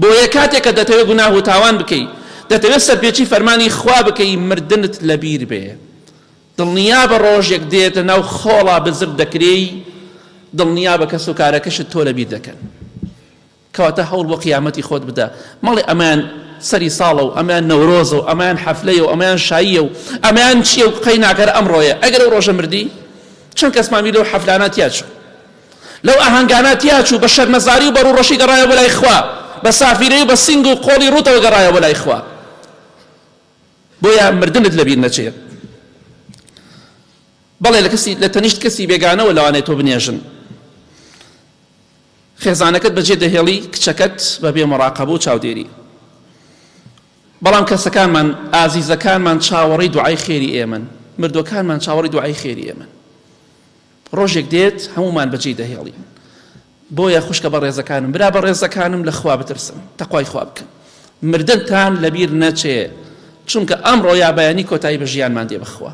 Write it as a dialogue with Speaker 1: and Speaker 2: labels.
Speaker 1: بۆیە کاتێک کە دەتەوێت گوناه و تاوان بکەی، دەتەوێت سەرپێچی فەرمانی خوا بکەی، مردنت لەبیر بێ. دڵنیابە ڕۆژێک دێت لەناو خۆڵا بزر دەکرێی، دڵنیابە کەسوکارەکەشت تۆ لەبیر دەکەن. کەواتە هەوڵ بۆ قیامەتی خۆت بدە، مەڵێ ئەمەیان سەری ساڵە و ئەمەیان نەورۆزە و ئەمەیان حەفلەیە و ئەمەیان شاییە و ئەمەیان چییە و قەیناکە هەر ئەمڕۆیە، ئەگەر ئەو ڕۆژە مردی چەند کەسمان بیر لەو حەفلانە تیا چوو، لەو ئاهەنگانە تیا چوو، بە شەرمەزاری و بە ڕووڕەشی گەڕایەوە بۆ لای خوا، بە سافیرەی و بە سینگ و قۆڵی ڕووتەوە گەڕایەوە بۆ لای خوا. بۆیە مردنت لەبیر نەچێ. بەڵێ لە کەسی لە تەنیشت کەسی بێگانەوە لەوانەیە تۆ بنێژن. خێزانەکەت بەجێ دەهێڵی کچەکەت بە بێ مراقەبە و چاودێری. بەڵام کەسەکانمان ئازیزەکانمان چاوەڕێی دوعای خێری ئێمەن، مردووەکانمان چاوەڕێی دوعای خێری ئێمەن. ڕۆژێک دێت هەموومان بەجێی دەهێڵین. بۆیە خوشکە بەڕێزەکانم، برا بەڕێزەکانم لە خوا بترسن، تەقوای خوا بکەن. مردنتان لەبیر نەچێ، چونکە ئەمڕۆ یا بەیانی کۆتایی بە ژیانمان دێ بەخوا.